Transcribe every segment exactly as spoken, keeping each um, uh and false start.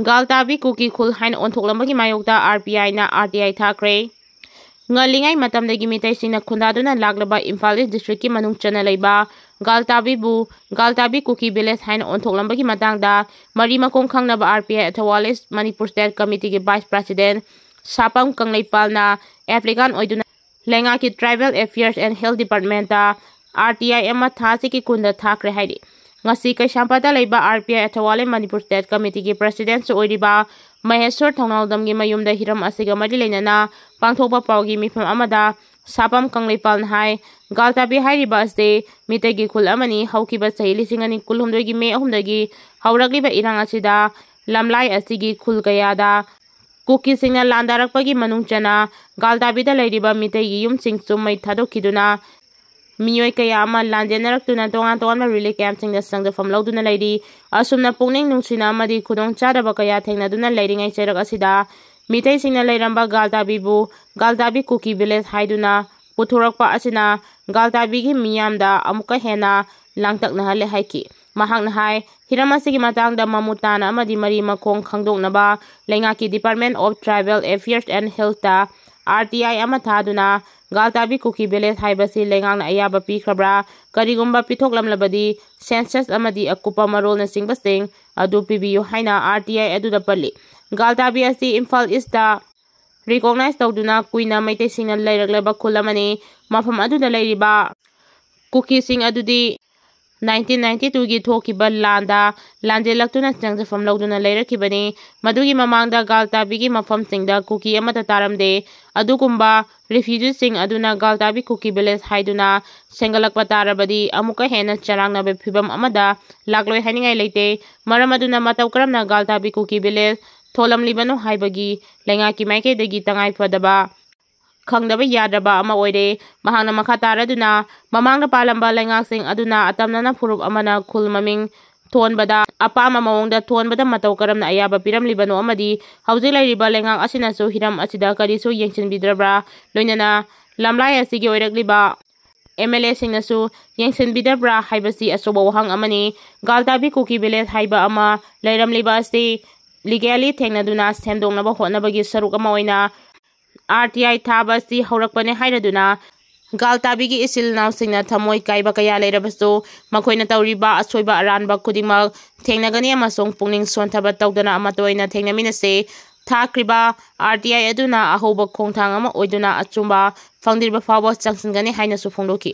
ꯒꯥꯜꯇꯥꯕꯤ ꯀꯨꯀꯤ ꯈꯨꯜ ꯍꯥꯏꯅ ꯑꯣꯟꯊꯣꯛꯂꯝꯕꯒꯤ ꯃꯥꯌꯣꯛꯇ RPI ꯅ RTI ꯊꯥꯈ꯭ꯔꯦ꯫ ꯉꯜꯂꯤꯉꯩ ꯃꯇꯝꯗꯒꯤ ꯃꯤꯇꯩꯁꯤꯡꯅ ꯈꯨꯟꯗꯥꯗꯨꯅ ꯂꯥꯛꯂꯕ ꯏꯝꯐꯥꯜ ꯏꯁ ꯗꯤꯁꯇ꯭ꯔꯤꯛꯀꯤ ꯃꯅꯨꯡ ꯆꯟꯅ ꯂꯩꯕ ꯒꯥꯜꯇꯥꯕꯤꯕꯨ ꯒꯥꯜꯇꯥꯕꯤ ꯀꯨꯀꯤ ꯚꯤꯂꯦꯖ ꯍꯥꯏꯅ ꯑꯣꯟꯊꯣꯛꯂꯝꯕꯒꯤ ꯃꯇꯥꯡꯗ ꯃꯔꯤ ꯃꯈꯣꯡ ꯈꯪꯅꯕ RPI ꯑꯊꯋꯥ ꯏꯁ Manipur state ꯀꯃꯤꯇꯤꯒꯤ vice president ꯁꯥꯄꯝ ꯀꯪꯂꯩꯄꯥꯜꯅ applicant ꯑꯣꯏꯗꯨꯅ ꯂꯩꯉꯥꯛꯀꯤ Tribal Affairs and Health Department ꯇ RTI ꯑꯃ ꯊꯥ ꯑꯁꯤꯒꯤ ꯀꯨꯟꯗ ꯊꯥꯈ꯭ꯔꯦ ꯍꯥꯏꯔꯤ꯫ ꯉꯁꯤ ꯀꯩꯁꯥꯝꯄꯥꯠꯇ ꯂꯩꯕ RPI ꯑꯊꯋꯥ ꯏꯁ ꯃꯅꯤꯄꯨꯔ ꯁ꯭ꯇꯦꯠ ꯀꯃꯤꯇꯤꯒꯤ ꯄ꯭ꯔꯁꯤꯗꯦꯟꯁꯨ ꯑꯣꯏꯔꯤꯕ ꯃꯍꯦꯁꯣꯔ ꯊꯧꯅꯥꯎꯗꯝꯒꯤ ꯃꯌꯨꯝꯗ ꯍꯤꯔꯝ ꯑꯁꯤꯒ ꯃꯔꯤ ꯂꯩꯅꯅ ꯄꯥꯡꯊꯣꯛꯄ ꯄꯥꯎꯒꯤ ꯃꯤꯐꯝ ꯑꯃꯗ ꯁꯥꯄꯝ ꯀꯪꯂꯩꯄꯥꯜꯅ ꯍꯥꯏ, ꯒꯥꯜꯇꯥꯕꯤ ꯍꯥꯏꯔꯤꯕ ꯑꯁꯤ ꯃꯤꯇꯩꯒꯤ ꯈꯨꯜ ꯑꯃꯅꯤ꯫ ꯍꯧꯈꯤꯕ ꯆꯍꯤ ꯂꯤꯁꯤꯡ ꯑꯅꯤ ꯀꯨꯟꯍꯨꯝꯗꯣꯏꯒꯤ ꯃꯦ ꯑꯍꯨꯝꯗꯒꯤ ꯍꯧꯔꯛꯂꯤꯕ ꯏꯔꯥꯡ ꯑꯁꯤꯗ ꯂꯝꯂꯥꯏ ꯑꯁꯤꯒꯤ ꯈꯨꯜ ꯀꯌꯥꯗ ꯀꯨꯀꯤꯁꯤꯡꯅ ꯂꯥꯟꯗꯥꯔꯛꯄꯒꯤ ꯃꯅꯨꯡ ꯆꯟꯅ ꯒꯥꯜꯇꯥꯕꯤꯗ ꯂꯩꯔꯤꯕ ꯃꯤꯇꯩꯒꯤ ꯌꯨꯝꯁꯤꯡꯁꯨ ꯃꯩ ꯊꯥꯗꯣꯛꯈꯤꯗꯨꯅ ꯃꯤꯑꯣꯏ ꯀꯌꯥ ꯑꯃ ꯂꯥꯟꯖꯦꯟꯅꯔꯛꯇꯨꯅ ꯇꯣꯉꯥꯟ ꯇꯣꯉꯥꯟꯕ relief camp ꯁꯤꯡꯗ ꯆꯪꯖꯐꯝ ꯂꯧꯗꯨꯅ ꯂꯩꯔꯤ꯫ ꯑꯁꯨꯝꯅ ꯄꯨꯛꯅꯤꯡ ꯅꯨꯡꯁꯤꯅ ꯑꯃꯗꯤ ꯈꯨꯗꯣꯡꯆꯥꯗꯕ ꯀꯌꯥ ꯊꯦꯡꯅꯗꯨꯅ ꯂꯩꯔꯤꯉꯩ ꯆꯩꯔꯛ ꯑꯁꯤꯗ ꯃꯤꯇꯩꯁꯤꯡꯅ ꯂꯩꯔꯝꯕ ꯒꯥꯜꯇꯥꯕꯤꯕꯨ ꯒꯥꯜꯇꯥꯕꯤ ꯀꯨꯀꯤ ꯚꯤꯂꯦꯖ ꯍꯥꯏꯗꯨꯅ ꯄꯨꯊꯣꯔꯛꯄ ꯑꯁꯤꯅ ꯒꯥꯜꯇꯥꯕꯤꯒꯤ ꯃꯤꯌꯥꯝꯗ ꯑꯃꯨꯛꯀ ꯍꯦꯟꯅ ꯂꯥꯡꯇꯛꯅꯍꯜꯂꯦ ꯍꯥꯏꯈꯤ꯫ ꯃꯍꯥꯛꯅ ꯍꯥꯏ, ꯍꯤꯔꯝ ꯑꯁꯤꯒꯤ ꯃꯇꯥꯡꯗ ꯃꯃꯨꯠ ꯇꯥꯅ ꯑꯃꯗꯤ ꯃꯔꯤ ꯃꯈꯣꯡ ꯈꯪꯗꯣꯛꯅꯕ ꯂꯩꯉꯥꯛꯀꯤ Department of Tribal Affairs and Health ꯇ RTI ꯑꯃ ꯊꯥꯗꯨꯅ ꯒꯥꯜꯇꯥꯕꯤ ꯀꯨꯀꯤ ꯚꯤꯂꯦꯖ ꯍꯥꯏꯕꯁꯤ ꯂꯩꯉꯥꯛꯅ ꯑꯌꯥꯕ ꯄꯤꯈ꯭ꯔꯕ꯭ꯔꯥ? ꯀꯔꯤꯒꯨꯝꯕ ꯄꯤꯊꯣꯛꯂꯝꯂꯕꯗꯤ census ꯑꯃꯗꯤ ꯑꯀꯨꯞꯄ ꯃꯔꯣꯜꯅꯆꯤꯡꯕꯁꯤꯡ ꯑꯗꯨ ꯄꯤꯕꯤꯌꯨ ꯍꯥꯏꯅ RTI ꯑꯗꯨꯗ ꯄꯜꯂꯤ꯫ ꯒꯥꯜꯇꯥꯕꯤ ꯑꯁꯤ ꯏꯝꯐꯥꯜ ꯏꯁꯇ recognize ꯇꯧꯗꯨꯅ ꯀꯨꯏꯅ ꯃꯩꯇꯩꯁꯤꯡꯅ ꯂꯩꯔꯛꯂꯕ ꯈꯨꯜ ꯑꯃꯅꯤ꯫ ꯃꯐꯝ ꯑꯗꯨꯗ ꯂꯩꯔꯤꯕ ꯀꯨꯀꯤꯁꯤꯡ ꯑꯗꯨꯗꯤ nineteen ninety two ꯒꯤ ꯊꯣꯛꯈꯤꯕ ꯂꯥꯟꯗ ꯂꯥꯟꯖꯦꯜꯂꯛꯇꯨꯅ ꯆꯪꯖꯐꯝ ꯂꯧꯗꯨꯅ ꯂꯩꯔꯛꯈꯤꯕꯅꯤ꯫ ꯃꯗꯨꯒꯤ ꯃꯃꯥꯡꯗ ꯒꯥꯜꯇꯥꯕꯤꯒꯤ ꯃꯐꯝꯁꯤꯡꯗ ꯀꯨꯀꯤ ꯑꯃꯠꯇ ꯇꯥꯔꯝꯗꯦ꯫ ꯑꯗꯨꯒꯨꯝꯕ refugeeꯁꯤꯡ ꯑꯗꯨꯅ ꯒꯥꯜꯇꯥꯕꯤ ꯀꯨꯀꯤ ꯚꯤꯂꯦꯖ ꯍꯥꯏꯗꯨꯅ ꯁꯦꯝꯒꯠꯂꯛꯄ ꯇꯥꯔꯕꯗꯤ ꯑꯃꯨꯛꯀ ꯍꯦꯟꯅ ꯆꯔꯥꯡꯅꯕ ꯐꯤꯕꯝ ꯑꯃꯗ ꯂꯥꯛꯂꯣꯏ ꯍꯥꯏꯅꯤꯡꯉꯥꯏ ꯂꯩꯇꯦ꯫ ꯃꯔꯝ ꯑꯗꯨꯅ ꯃꯇꯧ ꯀꯔꯝꯅ ꯒꯥꯜꯇꯥꯕꯤ ꯀꯨꯀꯤ ꯚꯤꯂꯦꯖ ꯊꯣꯜꯂꯝꯂꯤꯕꯅꯣ ꯍꯥꯏꯕꯒꯤ ꯂꯩꯉꯥꯛꯀꯤ ꯃꯥꯏꯀꯩꯗꯒꯤ ꯇꯉꯥꯏ ꯐꯗꯕ ꯈꯪꯗꯕ ꯌꯥꯗ꯭ꯔꯕ ꯑꯃ ꯑꯣꯏꯔꯦ꯫ ꯃꯍꯥꯛꯅ ꯃꯈꯥ ꯇꯥꯔꯗꯨꯅ ꯃꯃꯥꯡꯗ ꯄꯥꯜꯂꯝꯕ ꯂꯩꯉꯥꯛꯁꯤꯡ ꯑꯗꯨꯅ ꯑꯇꯝꯅꯅ ꯐꯨꯔꯨꯞ ꯑꯃꯅ ꯈꯨꯜ ꯃꯃꯤꯡ ꯊꯣꯟꯕꯗ ꯑꯄꯥꯝꯕ ꯃꯑꯣꯡꯗ ꯊꯣꯟꯕꯗ ꯃꯇꯧ ꯀꯔꯝꯅ ꯑꯌꯥꯕ ꯄꯤꯔꯝꯂꯤꯕꯅꯣ ꯑꯃꯗꯤ ꯍꯧꯖꯤꯛ ꯂꯩꯔꯤꯕ ꯂꯩꯉꯥꯛ ꯑꯁꯤꯅꯁꯨ ꯍꯤꯔꯝ ꯑꯁꯤꯗ ꯀꯔꯤꯁꯨ ꯌꯦꯡꯁꯤꯟꯕꯤꯗ꯭ꯔꯕ꯭ꯔꯥ? ꯂꯣꯏꯅꯅ ꯂꯝꯂꯥꯏ ꯑꯁꯤꯒꯤ ꯑꯣꯏꯔꯛꯂꯤꯕ MLAꯁꯤꯡꯅꯁꯨ ꯌꯦꯡꯁꯤꯟꯕꯤꯗꯕ꯭ꯔꯥ ꯍꯥꯏꯕꯁꯤ ꯑꯆꯧꯕ ꯋꯥꯍꯪ ꯑꯃꯅꯤ꯫ ꯒꯥꯜꯇꯥꯕꯤ ꯀꯨꯀꯤ ꯚꯤꯂꯦꯖ ꯍꯥꯏꯕ ꯑꯃ ꯂꯩꯔꯝꯂꯤꯕ ꯑꯁꯤ legally ꯊꯦꯡꯅꯗꯨꯅ ꯁꯦꯝꯗꯣꯛꯅꯕ ꯍꯣꯠꯅꯕꯒꯤ ꯁꯔꯨꯛ ꯑꯃ ꯑꯣꯏꯅ RTI ꯊꯥꯕ ꯑꯁꯤ ꯍꯧꯔꯛꯄꯅꯦ ꯍꯥꯏꯔꯗꯨꯅ ꯒꯥꯜꯇꯥꯕꯤꯒꯤ ꯏꯆꯤꯜ ꯏꯅꯥꯎꯁꯤꯡꯅ ꯊꯃꯣꯏ ꯀꯥꯏꯕ ꯀꯌꯥ ꯂꯩꯔꯕꯁꯨ ꯃꯈꯣꯏꯅ ꯇꯧꯔꯤꯕ ꯑꯁꯣꯏꯕ ꯑꯔꯥꯟꯕ ꯈꯨꯗꯤꯡꯃꯛ ꯊꯦꯡꯅꯒꯅꯤ ꯑꯃꯁꯨꯡ ꯄꯨꯛꯅꯤꯡ ꯁꯣꯟꯊꯕ ꯇꯧꯗꯅ ꯑꯃꯠꯇ ꯑꯣꯏꯅ ꯊꯦꯡꯅꯃꯤꯟꯅꯁꯤ꯫ ꯊꯥꯈ꯭ꯔꯤꯕ RTI ꯑꯗꯨꯅ ꯑꯍꯧꯕ ꯈꯣꯡꯊꯥꯡ ꯑꯃ ꯑꯣꯏꯗꯨꯅ ꯑꯆꯨꯝꯕ ꯐꯪꯗ꯭ꯔꯤꯕ ꯐꯥꯎꯕ ꯆꯪꯁꯤꯟꯒꯅꯤ ꯍꯥꯏꯅꯁꯨ ꯐꯣꯡꯗꯣꯛꯈꯤ꯫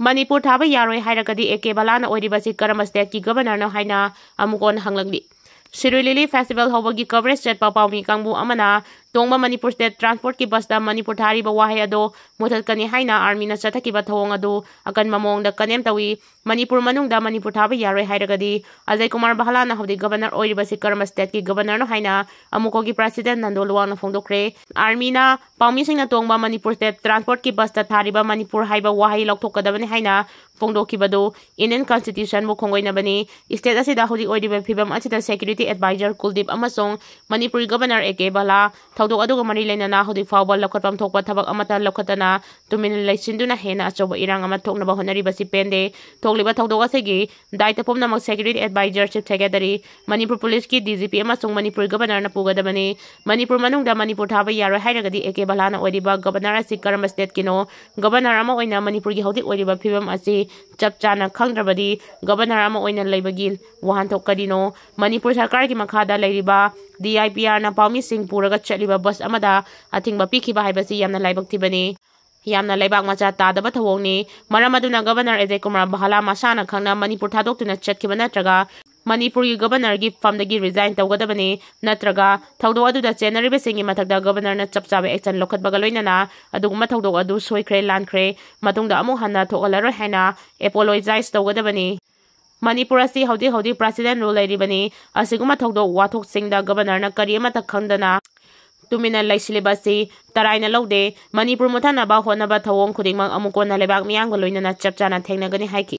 ꯃꯅꯤꯄꯨꯔ ꯊꯥꯕ ꯌꯥꯔꯣꯏ ꯍꯥꯏꯔꯒꯗꯤ A K ꯕꯂꯥꯅ ꯑꯣꯏꯔꯤꯕꯁꯤ ꯀꯔꯝꯕ stateꯀꯤ governorꯅꯣ ꯍꯥꯏꯅ ꯑꯃꯨꯛ ꯍꯟꯅ ꯍꯪꯂꯛꯂꯤ꯫ ꯁꯤꯔꯨꯏ ꯂꯤꯂꯤ festival ꯍꯧꯕꯒꯤ coverage ꯆꯠꯄ ꯄꯥꯎꯃꯤ ꯀꯥꯡꯕꯨ ꯑꯃꯅ ꯇꯣꯡꯕ ꯃꯅꯤꯄꯨꯔ state transportꯀꯤ busꯇ ꯃꯅꯤꯄꯨꯔ ꯊꯥꯔꯤꯕ ꯋꯥꯍꯩ ꯑꯗꯨ ꯃꯨꯊꯠꯀꯅꯤ ꯍꯥꯏꯅ armyꯅ ꯆꯠꯊꯈꯤꯕ ꯊꯧꯑꯣꯡ ꯑꯗꯨ ꯑꯀꯟꯕ ꯃꯑꯣꯡꯗ condemn ꯇꯧꯏ꯫ ꯃꯅꯤꯄꯨꯔ ꯃꯅꯨꯡꯗ ꯃꯅꯤꯄꯨꯔ ꯊꯥꯕ ꯌꯥꯔꯣꯏ ꯍꯥꯏꯔꯒꯗꯤ ꯑꯖꯌ ꯀꯨꯃꯥꯔ ꯕꯍꯂꯥꯅ ꯍꯧꯖꯤꯛ governor ꯑꯣꯏꯔꯤꯕꯁꯤ ꯀꯔꯝꯕ stateꯀꯤ governorꯅꯣ ꯍꯥꯏꯅ ꯑꯃꯨꯛꯀꯣꯒꯤ president ꯅꯟꯗꯣ ꯂꯨꯋꯥꯡꯅ ꯐꯣꯡꯗꯣꯛꯈ꯭ꯔꯦ꯫ Armyꯅ ꯄꯥꯎꯃꯤꯁꯤꯡꯅ ꯇꯣꯡꯕ ꯃꯅꯤꯄꯨꯔ state transportꯀꯤ busꯇ ꯊꯥꯔꯤꯕ ꯃꯅꯤꯄꯨꯔ ꯍꯥꯏꯕ ꯋꯥꯍꯩ ꯂꯧꯊꯣꯛꯀꯗꯕꯅꯤ ꯍꯥꯏꯅ ꯐꯣꯡꯗꯣꯛꯈꯤꯕꯗꯨ Indian Constitutionꯕꯨ ꯈꯣꯡꯒꯣꯏꯅꯕꯅꯤ꯫ State ꯑꯁꯤꯗ ꯍꯧꯖꯤꯛ ꯑꯣꯏꯔꯤꯕ ꯐꯤꯕꯝ ꯑꯁꯤꯗ security advisor ꯀꯨꯜꯗꯤꯞ ꯑꯃꯁꯨꯡ ꯃꯅꯤꯄꯨꯔꯒꯤ governor A K ꯕꯂꯥ ꯊꯧꯗꯣꯛ ꯑꯗꯨꯒ ꯃꯔꯤ ꯂꯩꯅꯅ ꯍꯧꯖꯤꯛ ꯐꯥꯎꯕ ꯂꯧꯈꯠꯐꯝ ꯊꯣꯛꯄ ꯊꯕꯛ ꯑꯃꯠꯇ ꯂꯧꯈꯠꯇꯅ ꯇꯨꯃꯤꯟꯅ ꯂꯩꯁꯤꯟꯗꯨꯅ ꯍꯦꯟꯅ ꯑꯆꯧꯕ ꯏꯔꯥꯡ ꯑꯃ ꯊꯣꯛꯅꯕ ꯍꯣꯠꯅꯔꯤꯕꯁꯤ ꯄꯦꯟꯗꯦ꯫ ꯊꯣꯛꯂꯤꯕ ꯊꯧꯗꯣꯛ ꯑꯁꯤꯒꯤ ꯗꯥꯏꯇ ꯄꯨꯝꯅꯃꯛ security advisor, chief secretary, Manipur policeꯀꯤ DGP ꯑꯃꯁꯨꯡ ꯃꯅꯤꯄꯨꯔ governorꯅ ꯄꯨꯒꯗꯕꯅꯤ꯫ ꯃꯅꯤꯄꯨꯔ ꯃꯅꯨꯡꯗ ꯃꯅꯤꯄꯨꯔ ꯊꯥꯕ ꯌꯥꯔꯣꯏ ꯍꯥꯏꯔꯒꯗꯤ A K ꯕꯂꯥꯅ ꯑꯣꯏꯔꯤꯕ governor ꯑꯁꯤ ꯀꯔꯝꯕ stateꯀꯤꯅꯣ? Governor ꯑꯃ ꯑꯣꯏꯅ ꯃꯅꯤꯄꯨꯔꯒꯤ ꯍꯧꯖꯤꯛ ꯑꯣꯏꯔꯤꯕ ꯐꯤꯕꯝ ꯑꯁꯤ ꯆꯞ ꯆꯥꯅ ꯈꯪꯗ꯭ꯔꯕꯗꯤ governor ꯑꯃ ꯑꯣꯏꯅ ꯂꯩꯕꯒꯤ ꯋꯥꯍꯟꯊꯣꯛ ꯀꯔꯤꯅꯣ? ꯃꯅꯤꯄꯨꯔ ꯁꯔꯀꯥꯔꯒꯤ ꯃꯈꯥꯗ ꯂꯩꯔꯤꯕ DIPRꯅ ꯄꯥꯎꯃꯤꯁꯤꯡ ꯄꯨꯔꯒ ꯆꯠꯂꯤꯕ bus ꯑꯃꯗ ꯑꯊꯤꯡꯕ ꯄꯤꯈꯤꯕ ꯍꯥꯏꯕꯁꯤ ꯌꯥꯝꯅ ꯂꯥꯏꯕꯛ ꯊꯤꯕꯅꯤ꯫ ꯌꯥꯝꯅ ꯂꯩꯕꯥꯛ ꯃꯆꯥ ꯇꯥꯗꯕ ꯊꯧꯑꯣꯡꯅꯤ꯫ ꯃꯔꯝ ꯑꯗꯨꯅ governor ꯑꯖꯌ ꯀꯨꯃꯥꯔ ꯕꯍꯂꯥ ꯃꯁꯥꯅ ꯈꯪꯅ ꯃꯅꯤꯄꯨꯔ ꯊꯥꯗꯣꯛꯇꯨꯅ ꯆꯠꯈꯤꯕ ꯅꯠꯇ꯭ꯔꯒ ꯃꯅꯤꯄꯨꯔꯒꯤ governorꯒꯤ ꯐꯝꯗꯒꯤ resign ꯇꯧꯒꯗꯕꯅꯤ, ꯅꯠꯇ꯭ꯔꯒ ꯊꯧꯗꯣꯛ ꯑꯗꯨꯗ ꯆꯦꯟꯅꯔꯤꯕꯁꯤꯡꯒꯤ ꯃꯊꯛꯇ governorꯅ ꯆꯞ ꯆꯥꯕ action ꯂꯧꯈꯠꯄꯒ ꯂꯣꯏꯅꯅ ꯑꯗꯨꯒꯨꯝꯕ ꯊꯧꯗꯣꯛ ꯑꯗꯨ ꯁꯣꯏꯈ꯭ꯔꯦ, ꯂꯥꯟꯈ꯭ꯔꯦ, ꯃꯇꯨꯡꯗ ꯑꯃꯨꯛ ꯍꯟꯅ ꯊꯣꯛꯍꯜꯂꯔꯣꯏ ꯍꯥꯏꯅ apologize ꯇꯧꯒꯗꯕꯅꯤ꯫ ꯃꯅꯤꯄꯨꯔ ꯑꯁꯤ ꯍꯧꯖꯤꯛ ꯍꯧꯖꯤꯛ president rule ꯂꯩꯔꯤꯕꯅꯤ꯫ ꯑꯁꯤꯒꯨꯝꯕ ꯊꯧꯗꯣꯛ ꯋꯥꯊꯣꯛꯁꯤꯡꯗ governorꯅ ꯀꯔꯤ ꯑꯃꯠꯇ ꯈꯪꯗꯅ ꯇꯨꯃꯤꯟꯅ ꯂꯩꯁꯤꯜꯂꯤꯕ ꯑꯁꯤ ꯇꯔꯥꯏꯅ ꯂꯧꯗꯦ꯫ ꯃꯅꯤꯄꯨꯔ ꯃꯨꯠꯊꯅꯕ ꯍꯣꯠꯅꯕ ꯊꯧꯑꯣꯡ ꯈꯨꯗꯤꯡꯃꯛ ꯑꯃꯨꯛ ꯀꯣꯟꯅ ꯂꯩꯕꯥꯛ ꯃꯤꯌꯥꯝꯒ ꯂꯣꯏꯅꯅ ꯆꯞ ꯆꯥꯅ ꯊꯦꯡꯅꯒꯅꯤ ꯍꯥꯏꯈꯤ꯫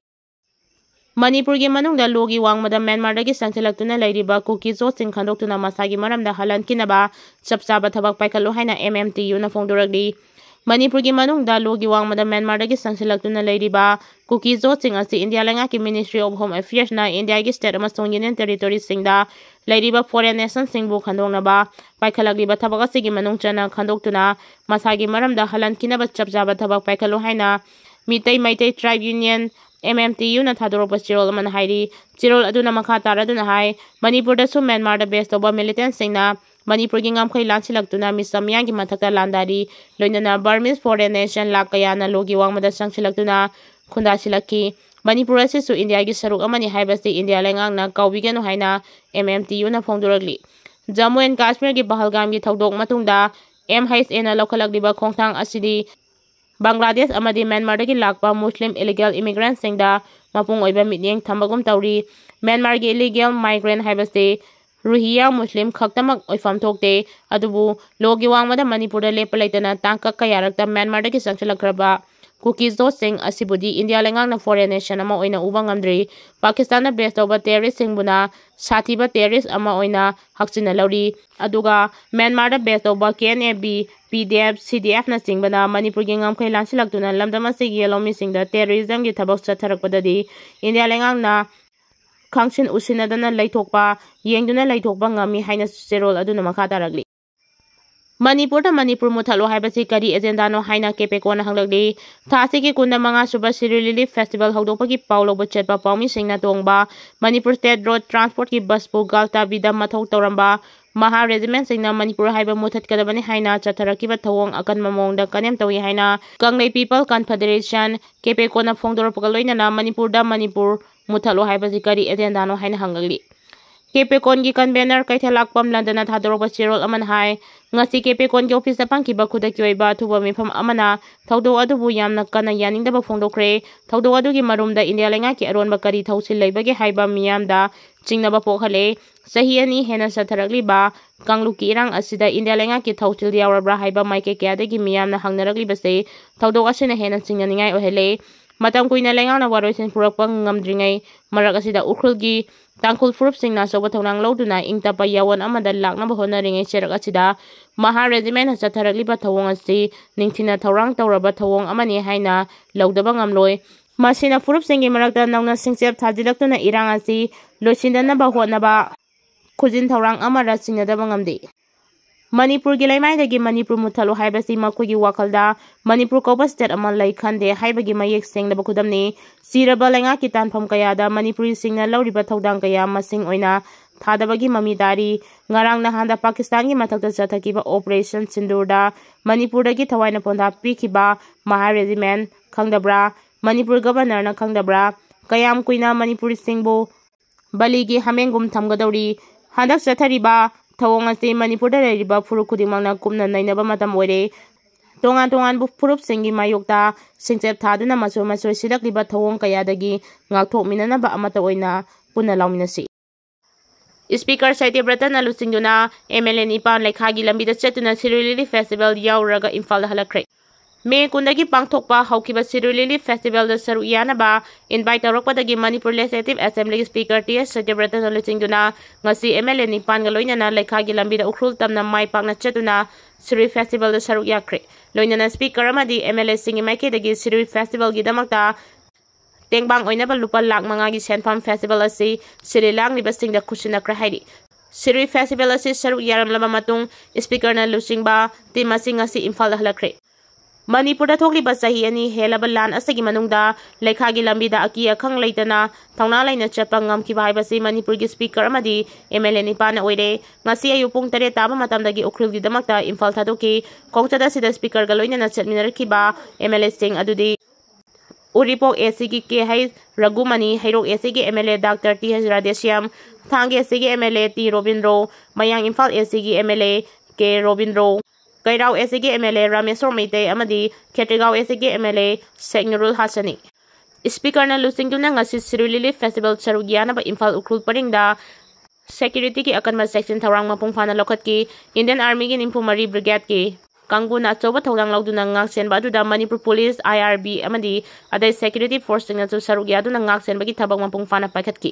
ꯃꯅꯤꯄꯨꯔꯒꯤ ꯃꯅꯨꯡꯗ ꯂꯣꯒꯤ ꯋꯥꯡꯃꯗ ꯃ꯭ꯌꯥꯟꯃꯥꯔꯗꯒꯤ ꯆꯪꯁꯤꯜꯂꯛꯇꯨꯅ ꯂꯩꯔꯤꯕ ꯀꯨꯀꯤꯆꯣꯁꯤꯡ ꯈꯟꯗꯣꯛꯇꯨꯅ ꯃꯁꯥꯒꯤ ꯃꯔꯝꯗ ꯍꯜꯍꯟꯈꯤꯅꯕ ꯆꯞ ꯆꯥꯕ ꯊꯕꯛ ꯄꯥꯏꯈꯠꯂꯨ ꯍꯥꯏꯅ MMTUꯅ ꯐꯣꯡꯗꯣꯔꯛꯂꯤ꯫ ꯃꯅꯤꯄꯨꯔꯒꯤ ꯃꯅꯨꯡꯗ ꯂꯣꯒꯤ ꯋꯥꯡꯃꯗ ꯃ꯭ꯌꯥꯟꯃꯥꯔꯗꯒꯤ ꯆꯪꯁꯤꯜꯂꯛꯇꯨꯅ ꯂꯩꯔꯤꯕ ꯀꯨꯀꯤ ꯖꯣꯠꯁꯤꯡ ꯑꯁꯤ ꯏꯟꯗꯤꯌꯥ ꯂꯩꯉꯥꯛꯀꯤ Ministry of Home Affairsꯅ ꯏꯟꯗꯤꯌꯥꯒꯤ state ꯑꯃꯁꯨꯡ Union Territoryꯁꯤꯡꯗ ꯂꯩꯔꯤꯕ foreign nationꯁꯤꯡꯕꯨ ꯈꯟꯗꯣꯛꯅꯕ ꯄꯥꯏꯈꯠꯂꯛꯂꯤꯕ ꯊꯕꯛ ꯑꯁꯤꯒꯤ ꯃꯅꯨꯡ ꯆꯟꯅ ꯈꯟꯗꯣꯛꯇꯨꯅ ꯃꯁꯥꯒꯤ ꯃꯔꯝꯗ ꯍꯜꯍꯟꯈꯤꯅꯕ ꯆꯞ ꯆꯥꯕ ꯊꯕꯛ ꯄꯥꯏꯈꯠꯂꯨ ꯍꯥꯏꯅ Meitei Meitei Tribe Union, M M T Uꯅ ꯊꯥꯗꯣꯔꯛꯄ ꯆꯦꯔꯣꯜ ꯑꯃꯅ ꯍꯥꯏꯔꯤ꯫ ꯆꯦꯔꯣꯜ ꯑꯗꯨꯅ ꯃꯈꯥ ꯇꯥꯔꯗꯨꯅ ꯍꯥꯏ, ꯃꯅꯤꯄꯨꯔꯗꯁꯨ ꯃ꯭ꯌꯥꯟꯃꯥꯔꯗ base ꯇꯧꯕ militantꯁꯤꯡꯅ ꯃꯅꯤꯄꯨꯔꯒꯤ ꯉꯝꯈꯩ ꯂꯥꯟꯁꯤꯜꯂꯛꯇꯨꯅ ꯃꯤꯆꯝ ꯃꯤꯌꯥꯝꯒꯤ ꯃꯊꯛꯇ ꯂꯥꯟꯗꯥꯔꯤ꯫ ꯂꯣꯏꯅꯅ Burmese foreign nation ꯂꯥꯈ ꯀꯌꯥꯅ ꯂꯣꯒꯤ ꯋꯥꯡꯃꯗ ꯆꯪꯁꯤꯜꯂꯛꯇꯨꯅ ꯈꯨꯟꯗꯥꯁꯤꯜꯂꯛꯈꯤ꯫ ꯃꯅꯤꯄꯨꯔ ꯑꯁꯤꯁꯨ ꯏꯟꯗꯤꯌꯥꯒꯤ ꯁꯔꯨꯛ ꯑꯃꯅꯤ ꯍꯥꯏꯕꯁꯤ ꯏꯟꯗꯤꯌꯥ ꯂꯩꯉꯥꯛꯅ ꯀꯥꯎꯕꯤꯒꯅꯨ ꯍꯥꯏꯅ M M T Uꯅ ꯐꯣꯡꯗꯣꯔꯛꯂꯤ꯫ Jammu and ꯀꯥꯁꯃꯤꯔꯒꯤ ꯄꯍꯜꯒꯥꯝꯒꯤ ꯊꯧꯗꯣꯛ ꯃꯇꯨꯡꯗ M H Aꯅ ꯂꯧꯈꯠꯂꯛꯂꯤꯕ ꯈꯣꯡꯊꯥꯡ ꯑꯁꯤꯗꯤ ꯕꯪꯒ꯭ꯂꯥꯗꯦꯁ ꯑꯃꯗꯤ ꯃ꯭ꯌꯥꯟꯃꯥꯔꯗꯒꯤ ꯂꯥꯛꯄ Muslim illegal immigrantꯁꯤꯡꯗ ꯃꯄꯨꯡ ꯑꯣꯏꯕ ꯃꯤꯠꯌꯦꯡ ꯊꯝꯕꯒꯨꯝ ꯇꯧꯔꯤ꯫ ꯃ꯭ꯌꯥꯟꯃꯥꯔꯒꯤ illegal migrant ꯍꯥꯏꯕꯁꯤ ꯔꯨꯍꯤꯌꯥ ꯃꯨꯁꯂꯤꯝ ꯈꯛꯇꯃꯛ ꯑꯣꯏꯐꯝ ꯊꯣꯛꯇꯦ, ꯑꯗꯨꯕꯨ ꯂꯣꯒꯤ ꯋꯥꯡꯃꯗ ꯃꯅꯤꯄꯨꯔꯗ ꯂꯦꯞꯄ ꯂꯩꯇꯅ ꯇꯥꯡꯀꯛ ꯀꯌꯥꯔꯛꯇ ꯃ꯭ꯌꯥꯟꯃꯥꯔꯗꯒꯤ ꯆꯪꯁꯤꯜꯂꯛꯈ꯭ꯔꯕ ꯀꯨꯀꯤ ꯖꯣꯠꯁꯤꯡ ꯑꯁꯤꯕꯨꯗꯤ ꯏꯟꯗꯤꯌꯥ ꯂꯩꯉꯥꯛꯅ foreign nation ꯑꯃ ꯑꯣꯏꯅ ꯎꯕ ꯉꯝꯗ꯭ꯔꯤ꯫ ꯄꯥꯀꯤꯁꯇꯥꯟꯗ base ꯇꯧꯕ terroristꯁꯤꯡꯕꯨꯅ ꯁꯥꯊꯤꯕ terrorist ꯑꯃ ꯑꯣꯏꯅ ꯍꯛꯆꯤꯟꯅ ꯂꯧꯔꯤ꯫ ꯑꯗꯨꯒ ꯃ꯭ꯌꯥꯟꯃꯥꯔꯗ base ꯇꯧꯕ K N A B, P D F, C D Fꯅꯆꯤꯡꯕꯅ ꯃꯅꯤꯄꯨꯔꯒꯤ ꯉꯝꯈꯩ ꯂꯥꯟꯁꯤꯜꯂꯛꯇꯨꯅ ꯂꯝꯗꯝ ꯑꯁꯤꯒꯤ ꯂꯧꯃꯤꯁꯤꯡꯗ terrorismꯒꯤ ꯊꯕꯛ ꯆꯠꯊꯔꯛꯄꯗꯗꯤ ꯏꯟꯗꯤꯌꯥ ꯂꯩꯉꯥꯛꯅ ꯈꯪꯁꯤꯟ ꯎꯁꯤꯟꯅꯗꯅ ꯂꯩꯊꯣꯛꯄ, ꯌꯦꯡꯗꯨꯅ ꯂꯩꯊꯣꯛꯄ ꯉꯝꯃꯤ ꯍꯥꯏꯅ ꯆꯦꯔꯣꯜ ꯑꯗꯨꯅ ꯃꯈꯥ ꯇꯥꯔꯛꯂꯤ꯫ ꯃꯅꯤꯄꯨꯔꯗ ꯃꯅꯤꯄꯨꯔ ꯃꯨꯠꯊꯠꯂꯣ ꯍꯥꯏꯕꯁꯤ ꯀꯔꯤ agenda ꯅꯣ ꯍꯥꯏꯅ ꯀꯦꯄꯦꯀꯣꯅ ꯍꯪꯂꯛꯂꯤ꯫ ꯊꯥ ꯑꯁꯤꯒꯤ ꯀꯨꯟꯃꯉꯥ ꯁꯨꯕ ꯁꯤꯔꯣꯏ ꯂꯤꯂꯤ festival ꯍꯧꯗꯣꯛꯄꯒꯤ ꯄꯥꯎ ꯂꯧꯕ ꯆꯠꯄ ꯄꯥꯎꯃꯤꯁꯤꯡꯅ ꯇꯣꯡꯕ ꯃꯅꯤꯄꯨꯔ State Road Transportꯀꯤ busꯄꯨ ꯒꯥꯜꯇꯥꯕꯤꯗ ꯃꯊꯧ ꯇꯧꯔꯝꯕ ꯃꯍꯥ regimentꯁꯤꯡꯅ ꯃꯅꯤꯄꯨꯔ ꯍꯥꯏꯕ ꯃꯨꯠꯊꯠꯀꯗꯕꯅꯤ ꯍꯥꯏꯅ ꯆꯠꯊꯔꯛꯈꯤꯕ ꯊꯧꯑꯣꯡ ꯑꯀꯟꯕ ꯃꯑꯣꯡꯗ condemn ꯇꯧꯏ ꯍꯥꯏꯅ ꯀꯪꯂꯩ People Confederation, ꯀꯦꯄꯦꯀꯣꯅ ꯐꯣꯡꯗꯣꯔꯛꯄꯒ ꯂꯣꯏꯅꯅ ꯃꯅꯤꯄꯨꯔꯗ ꯃꯅꯤꯄꯨꯔ ꯃꯨꯠꯊꯠꯂꯣ ꯍꯥꯏꯕꯁꯤ ꯀꯔꯤ agenda ꯅꯣ ꯍꯥꯏꯅ ꯍꯪꯂꯛꯂꯤ꯫ ꯀꯦꯄꯦꯀꯣꯟꯒꯤ convener ꯀꯩꯊꯦꯜꯂꯥꯛꯄꯝ ꯂꯟꯗꯅ ꯊꯥꯗꯣꯔꯛꯄ ꯆꯦꯔꯣꯜ ꯑꯃꯅ ꯍꯥꯏ, ꯉꯁꯤ ꯀꯦꯄꯦꯀꯣꯟꯒꯤ officeꯇ ꯐꯪꯈꯤꯕ ꯈꯨꯗꯛꯀꯤ ꯑꯣꯏꯕ ꯑꯊꯨꯕ ꯃꯤꯐꯝ ꯑꯃꯅ ꯊꯧꯗꯣꯛ ꯑꯗꯨꯕꯨ ꯌꯥꯝꯅ ꯀꯟꯅ ꯌꯥꯅꯤꯡꯗꯕ ꯐꯣꯡꯗꯣꯛꯈ꯭ꯔꯦ꯫ ꯊꯧꯗꯣꯛ ꯑꯗꯨꯒꯤ ꯃꯔꯨꯝꯗ ꯏꯟꯗꯤꯌꯥ ꯂꯩꯉꯥꯛꯀꯤ ꯑꯔꯣꯟꯕ ꯀꯔꯤ ꯊꯧꯁꯤꯜ ꯂꯩꯕꯒꯦ ꯍꯥꯏꯕ ꯃꯤꯌꯥꯝꯗ ꯆꯤꯡꯅꯕ ꯄꯣꯛꯍꯜꯂꯦ꯫ ꯆꯍꯤ ꯑꯅꯤ ꯍꯦꯟꯅ ꯆꯠꯊꯔꯛꯂꯤꯕ ꯀꯥꯡꯂꯨꯞꯀꯤ ꯏꯔꯥꯡ ꯑꯁꯤꯗ ꯏꯟꯗꯤꯌꯥ ꯂꯩꯉꯥꯛꯀꯤ ꯊꯧꯁꯤꯜ ꯌꯥꯎꯔꯕ꯭ꯔꯥ ꯍꯥꯏꯕ ꯃꯥꯏꯀꯩ ꯀꯌꯥꯗꯒꯤ ꯃꯤꯌꯥꯝꯅ ꯍꯪꯅꯔꯛꯂꯤꯕꯁꯦ ꯊꯧꯗꯣꯛ ꯑꯁꯤꯅ ꯍꯦꯟꯅ ꯆꯤꯡꯅꯅꯤꯡꯉꯥꯏ ꯑꯣꯏꯍꯜꯂꯦ꯫ ꯃꯇꯝ ꯀꯨꯏꯅ ꯂꯩꯉꯥꯛꯅ ꯋꯥꯔꯣꯏꯁꯤꯟ ꯄꯨꯔꯛꯄ ꯉꯝꯗ꯭ꯔꯤꯉꯩ ꯃꯔꯛ ꯑꯁꯤꯗ ꯎꯈ꯭ꯔꯨꯜꯒꯤ ꯇꯥꯡꯈꯨꯜ ꯐꯨꯔꯨꯞꯁꯤꯡꯅ ꯑꯆꯧꯕ ꯊꯧꯗꯥꯡ ꯂꯧꯗꯨꯅ ꯏꯪ ꯇꯞꯄ ꯌꯥꯋꯣꯟ ꯑꯃꯗ ꯂꯥꯛꯅꯕ ꯍꯣꯠꯅꯔꯤꯉꯩ ꯆꯩꯔꯛ ꯑꯁꯤꯗ ꯃꯍꯥ ꯔꯦꯖꯤꯃꯦꯟꯅ ꯆꯠꯊꯔꯛꯂꯤꯕ ꯊꯧꯑꯣꯡ ꯑꯁꯤ ꯅꯤꯡꯊꯤꯅ ꯊꯧꯔꯥꯡ ꯇꯧꯔꯕ ꯊꯧꯑꯣꯡ ꯑꯃꯅꯤ ꯍꯥꯏꯅ ꯂꯧꯗꯕ ꯉꯝꯂꯣꯏ꯫ ꯃꯁꯤꯅ ꯐꯨꯔꯨꯞꯁꯤꯡꯒꯤ ꯃꯔꯛꯇ ꯅꯧꯅ ꯁꯤꯡꯆꯦꯞ ꯊꯥꯖꯤꯜꯂꯛꯇꯨꯅ ꯏꯔꯥꯡ ꯑꯁꯤ ꯂꯣꯏꯁꯤꯟꯗꯅꯕ ꯍꯣꯠꯅꯕ ꯈꯨꯖꯤꯟ ꯊꯧꯔꯥꯡ ꯑꯃꯔ ꯆꯤꯡꯅꯗꯕ ꯉꯝꯗꯦ꯫ ꯃꯅꯤꯄꯨꯔꯒꯤ ꯂꯩꯃꯥꯏꯗꯒꯤ ꯃꯅꯤꯄꯨꯔ ꯃꯨꯠꯊꯠꯂꯨ ꯍꯥꯏꯕꯁꯤ ꯃꯈꯣꯏꯒꯤ ꯋꯥꯈꯜꯗ ꯃꯅꯤꯄꯨꯔ ꯀꯧꯕ state ꯑꯃ ꯂꯩ ꯈꯟꯗꯦ ꯍꯥꯏꯕꯒꯤ ꯃꯌꯦꯛ ꯁꯦꯡꯂꯕ ꯈꯨꯗꯝꯅꯤ꯫ ꯆꯤꯔꯕ ꯂꯩꯉꯥꯛꯀꯤ ꯇꯥꯟꯐꯝ ꯀꯌꯥꯗ ꯃꯅꯤꯄꯨꯔꯤꯁꯤꯡꯅ ꯂꯧꯔꯤꯕ ꯊꯧꯗꯥꯡ ꯀꯌꯥ ꯃꯁꯤꯡ ꯑꯣꯏꯅ ꯊꯥꯗꯕꯒꯤ ꯃꯃꯤ ꯇꯥꯔꯤ꯫ ꯉꯔꯥꯡ ꯅꯍꯥꯟꯗ ꯄꯥꯀꯤꯁꯇꯥꯟꯒꯤ ꯃꯊꯛꯇ ꯆꯠꯊꯈꯤꯕ Operation ꯁꯤꯟꯗꯨꯔꯗ ꯃꯅꯤꯄꯨꯔꯗꯒꯤ ꯊꯋꯥꯏꯅ ꯄꯣꯟꯊꯥ ꯄꯤꯈꯤꯕ ꯃꯍꯥ ꯔꯦꯖꯤꯃꯦꯟ ꯈꯪꯗꯕ꯭ꯔꯥ? ꯃꯅꯤꯄꯨꯔ governorꯅ ꯈꯪꯗꯕ꯭ꯔꯥ? ꯀꯌꯥꯝ ꯀꯨꯏꯅ ꯃꯅꯤꯄꯨꯔꯤꯁꯤꯡꯕꯨ ꯕꯂꯤꯒꯤ ꯍꯥꯃꯦꯡꯒꯨꯝ ꯊꯝꯒꯗꯧꯔꯤ? ꯍꯟꯗꯛ ꯆꯠꯊꯔꯤꯕ ꯊꯧꯑꯣꯡ ꯑꯁꯤ ꯃꯅꯤꯄꯨꯔꯗ ꯂꯩꯔꯤꯕ ꯐꯨꯔꯨꯞ ꯈꯨꯗꯤꯡꯃꯛꯅ ꯀꯨꯞꯅ ꯅꯩꯅꯕ ꯃꯇꯝ ꯑꯣꯏꯔꯦ꯫ ꯇꯣꯉꯥꯟ ꯇꯣꯉꯥꯟꯕ ꯐꯨꯔꯨꯞꯁꯤꯡꯒꯤ ꯃꯥꯌꯣꯛꯇ ꯁꯤꯡꯆꯦꯞ ꯊꯥꯗꯨꯅ ꯃꯆꯣꯏ ꯃꯆꯣꯏ ꯁꯤꯜꯂꯛꯂꯤꯕ ꯊꯧꯑꯣꯡ ꯀꯌꯥꯗꯒꯤ ꯉꯥꯛꯊꯣꯛꯃꯤꯟꯅꯅꯕ ꯑꯃꯠꯇ ꯑꯣꯏꯅ ꯄꯨꯟꯅ ꯂꯥꯎꯃꯤꯟꯅꯁꯤ꯫ Speaker ꯁꯇ꯭ꯌꯕ꯭ꯔꯇꯅ ꯂꯨꯆꯤꯡꯗꯨꯅ MLA ꯅꯤꯄꯥꯟ ꯂꯩꯈꯥꯒꯤ ꯂꯝꯕꯤꯗ ꯆꯠꯇꯨꯅ ꯁꯤꯔꯣꯏ ꯂꯤꯂꯤ festival ꯌꯥꯎꯔꯨꯔꯒ ꯏꯝꯐꯥꯜꯗ ꯍꯜꯂꯛꯈ꯭ꯔꯦ꯫ ꯃꯦ ꯀꯨꯟꯗꯒꯤ ꯄꯥꯡꯊꯣꯛꯄ ꯍꯧꯈꯤꯕ ꯁꯤꯔꯣꯏ ꯂꯤꯂꯤ festivalꯗ ꯁꯔꯨꯛ ꯌꯥꯅꯕ invite ꯇꯧꯔꯛꯄꯗꯒꯤ ꯃꯅꯤꯄꯨꯔ Legislative Assemblyꯒꯤ Speaker ꯇꯤ ꯑꯦꯁ ꯁꯇ꯭ꯌꯕ꯭ꯔꯇꯅ ꯂꯨꯆꯤꯡꯗꯨꯅ ꯉꯁꯤ MLA ꯅꯤꯄꯥꯟꯒ ꯂꯣꯏꯅꯅ ꯂꯩꯈꯥꯒꯤ ꯂꯝꯕꯤꯗ ꯎꯈ꯭ꯔꯨꯜ ꯇꯝꯅ ꯃꯥꯏ ꯄꯥꯛꯅ ꯆꯠꯇꯨꯅ ꯁꯤꯔꯣꯏ festivalꯗ ꯁꯔꯨꯛ ꯌꯥꯈ꯭ꯔꯦ꯫ ꯂꯣꯏꯅꯅ Speaker ꯑꯃꯗꯤ MLAꯁꯤꯡꯒꯤ ꯃꯥꯏꯀꯩꯗꯒꯤ ꯁꯤꯔꯣꯏ festivalꯒꯤꯗꯃꯛꯇ ꯇꯦꯡꯕꯥꯡ ꯑꯣꯏꯅꯕ ꯂꯨꯄꯥ ꯂꯥꯈ ꯃꯉꯥꯒꯤ ꯁꯦꯟꯐꯝ festival ꯑꯁꯤ ꯁꯤꯜꯂꯤ ꯂꯥꯡꯂꯤꯕꯁꯤꯡꯗ ꯈꯨꯠꯁꯤꯟꯅꯈ꯭ꯔꯦ ꯍꯥꯏꯔꯤ꯫ ꯁꯤꯔꯣꯏ festival ꯑꯁꯤ ꯁꯔꯨꯛ ꯌꯥꯔꯝꯂꯕ ꯃꯇꯨꯡ Speakerꯅ ꯂꯨꯆꯤꯡꯕ team ꯑꯁꯤ ꯉꯁꯤ ꯏꯝꯐꯥꯜꯗ ꯍꯜꯂꯛꯈ꯭ꯔꯦ꯫ ꯃꯅꯤꯄꯨꯔꯗ ꯊꯣꯛꯂꯤꯕ ꯆꯍꯤ ꯑꯅꯤ ꯍꯦꯜꯂꯕ ꯂꯥꯟ ꯑꯁꯤꯒꯤ ꯃꯅꯨꯡꯗ ꯂꯩꯈꯥꯒꯤ ꯂꯝꯕꯤꯗ ꯑꯀꯤ ꯑꯈꯪ ꯂꯩꯇꯅ ꯊꯧꯅꯥ ꯂꯩꯅ ꯆꯠꯄ ꯉꯝꯈꯤꯕ ꯍꯥꯏꯕꯁꯤ ꯃꯅꯤꯄꯨꯔꯒꯤ Speaker ꯑꯃꯗꯤ MLA ꯅꯤꯄꯥꯟꯅ ꯑꯣꯏꯔꯦ꯫ ꯉꯁꯤ ꯑꯌꯨꯛ ꯄꯨꯡ ꯇꯔꯦꯠ ꯇꯥꯕ ꯃꯇꯝꯗꯗꯒꯤ ꯎꯈ꯭ꯔꯨꯜꯒꯤꯗꯃꯛꯇ ꯏꯝꯐꯥꯜ ꯊꯥꯗꯣꯛꯈꯤ꯫ ꯈꯣꯡꯆꯠ ꯑꯁꯤꯗ Speakerꯒ ꯂꯣꯏꯅꯅ ꯆꯠꯃꯤꯟꯅꯔꯛꯈꯤꯕ MLAꯁꯤꯡ ꯑꯗꯨꯗꯤ ꯎꯔꯤꯄꯣꯛ ACꯒꯤ ꯀꯦ ꯍꯩꯆ ꯔꯘꯨꯃꯅꯤ, ꯍꯩꯔꯣꯛ ACꯒꯤ MLA Doctor ꯇꯤ ꯑꯦꯁ ꯔꯥꯙꯦꯁ꯭ꯌꯥꯝ, ꯊꯥꯡꯒ ACꯒꯤ MLA ꯇꯤ ꯔꯣꯕꯤꯟꯗ꯭ꯔꯣ, ꯃꯌꯥꯡ ꯏꯝꯐꯥꯜ ACꯒꯤ MLA ꯀꯦ ꯔꯣꯕꯤꯟꯗ꯭ꯔꯣ, ꯀꯩꯔꯥꯎ ACꯒꯤ MLA ꯔꯥꯃꯦꯁꯣꯔ ꯃꯩꯇꯩ ꯑꯃꯗꯤ ꯈꯦꯇ꯭ꯔꯤꯒꯥꯎ ACꯒꯤ MLA ꯁꯦꯈ ꯅꯨꯔꯨꯜ ꯍꯥꯁꯟꯅꯤ꯫ Speakerꯅ ꯂꯨꯆꯤꯡꯗꯨꯅ ꯉꯁꯤ ꯁꯤꯔꯣꯏ ꯂꯤꯂꯤ festival ꯁꯔꯨꯛ ꯌꯥꯅꯕ ꯏꯝꯐꯥꯜ ꯎꯈ꯭ꯔꯨꯜ ꯄꯔꯤꯡꯗ securityꯒꯤ ꯑꯀꯟꯕ ꯆꯦꯛꯁꯤꯟ ꯊꯧꯔꯥꯡ ꯃꯄꯨꯡ ꯐꯥꯅ ꯂꯧꯈꯠꯈꯤ꯫ Indian Armyꯒꯤ ꯅꯤꯐꯨ ꯃꯔꯤ Brigadeꯀꯤ ꯀꯥꯡꯕꯨꯅ ꯑꯆꯧꯕ ꯊꯧꯗꯥꯡ ꯂꯧꯗꯨꯅ ꯉꯥꯛꯁꯦꯟꯕ ꯑꯗꯨꯗ ꯃꯅꯤꯄꯨꯔ ꯄꯨꯂꯤꯁ, ꯑꯥꯏ ꯑꯥꯔ ꯕꯤ ꯑꯃꯗꯤ ꯑꯇꯩ ꯁꯦꯀ꯭ꯌꯨꯔꯤꯇꯤ ꯐꯣꯔꯁꯁꯤꯡꯅꯁꯨ ꯁꯔꯨꯛ ꯌꯥꯗꯨꯅ ꯉꯥꯛꯁꯦꯟꯕꯒꯤ ꯊꯕꯛ ꯃꯄꯨꯡ ꯐꯥꯅ ꯄꯥꯏꯈꯠꯈꯤ꯫